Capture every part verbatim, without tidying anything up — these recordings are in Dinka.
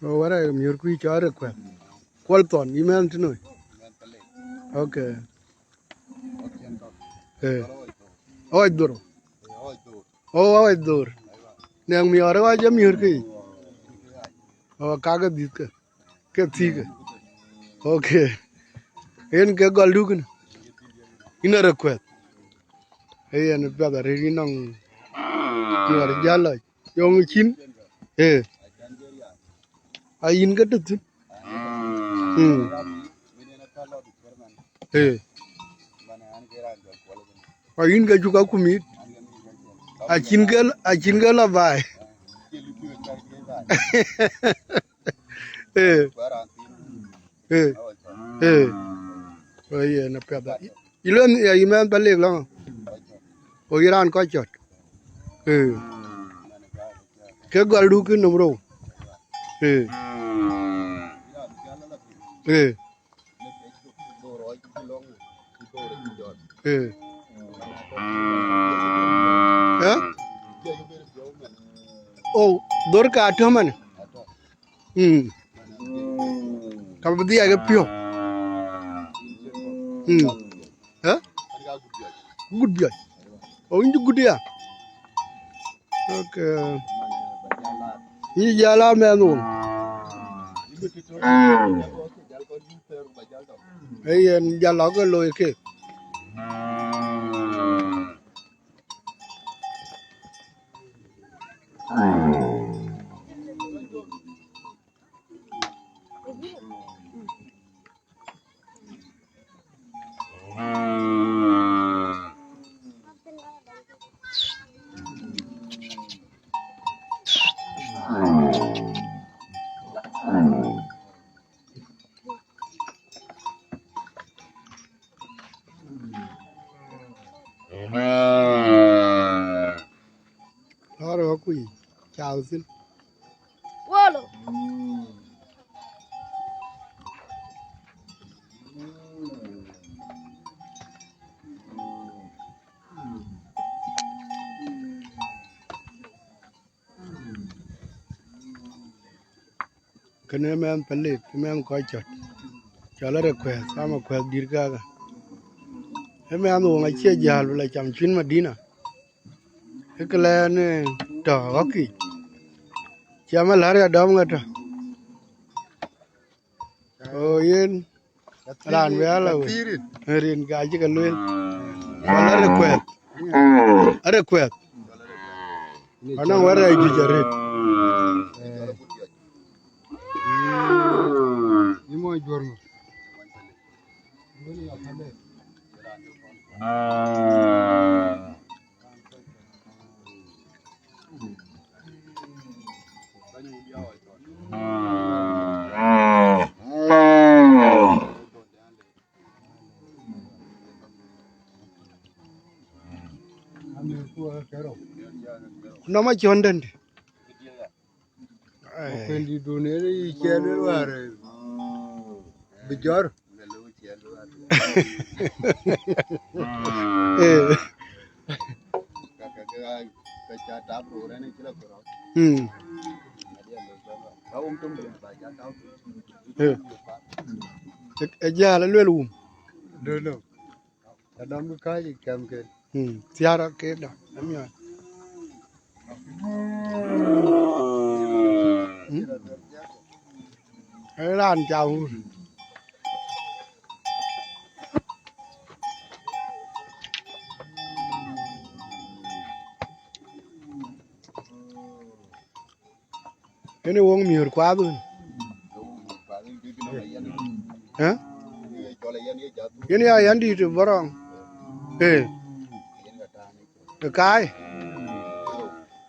Wärä miöör kuc cɔl Arek Kuɛth. Kuɔl Thɔn, yï mɛnh tënoi? Okay. Eh. Awäc dhor. Oh, awäc dhor. Nɛŋ miɔɔr awäc amiöör ke yic. Oh, kakë dhiëthkë. Ke thiikë. Okay. Yen ke gɔldu kënë. Yïn Arek Kuɛth. Ee yen piath arëët yïn nɔŋ miɔɔr jäl lɔc. Yɔŋ cin. Eh. A yïn ke tëthin. Hmm. Eh. A yïn ke cuk akumit. Acin ke, acin ke la baai. Eh. Eh. Eh. Yen apiath. Yï lueel ya yï mɛnh Palek lɔŋ. Wo yï raan kɔc cɔt. Eh. Ke gɔldu kë nöm rou. Eh. Eh. Eh. Eh? Oh, dhor ka tɔ̈ man. Hmm. Ka bï dhiac ke piɔ̈u. Hmm. Eh? Gut biɔc. Oh, yïn cï gut ya. Okay. Yïn jäl a mɛnh wun. Ee yen jäl lɔ ke looi kek. Lɔɔr ɣɔ̈k kuc cath thïn. Wolo. Kënë mɛnh Palek, mɛnh kɔc cɔt. Cɔl Arek Kuɛth, ama Kuɛth dït kakë. Ë mɛnh woŋ acie jäl bï la cam cuïn Madina. Ë këlɛɛn, eh, tɔ̈ ɣɔ̈kic. Cam aläär ya dɔm ŋa tɔ̈. Oh, yen raan bï ala wei. Rin ka cï ke lueel. Wala Arek Kuɛth. Arek Kuɛth. Anɔŋ wɛ̈t rɛɛc juëc arëët. Yï mɔc juɔ̈r ŋö? Nɔm acɔ̈n dɛ̈n dï. Ai. Kën dï dun ënë yï ciɛɛl wël wäär, eh, bï jɔ̈r. Eh. Hmm. Eh. Ë, ë jäl aluel wum. Dono. Adɔm kääc kɛmken. Hmm. Thiara ke da. Amiɔn. Hmm? Ë raan ca wur. Yen ë woŋ miöör kuaath wën. Ë? Yen ya yɛn dït ë bɔrɔŋ. Ee. Ë kaai.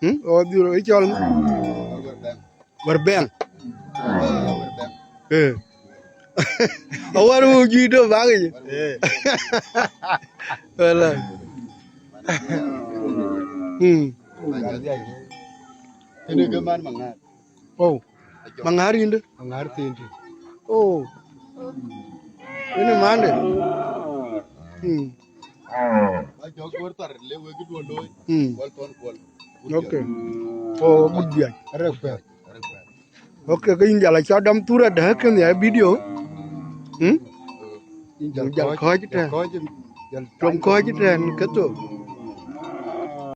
Hmm? O dhil ë cɔl ŋö? Wär bɛ̈ŋ. Ee. Awär wun juëc dö bak yic. Ee. Wala. Hmm. Kënë ke man Maŋäär. Oh. Maŋäär yïndë? Maŋäär thiin tï. Oh. Ënë mande. Hmm. Ba jɔk wär thar le wek duɔ looi. Hmm. Kuɔl thɔn kuɔl. Okay. Oh, gut biac. Arek Kuɛth. Arek Kuɛth. Ok, ke yïn jal a cɔl dɔm thura dä kënë ya video. Hmm? Yïn jal kɔc tɛ̈n. Tuɔm kɔc tɛ̈n ke thok.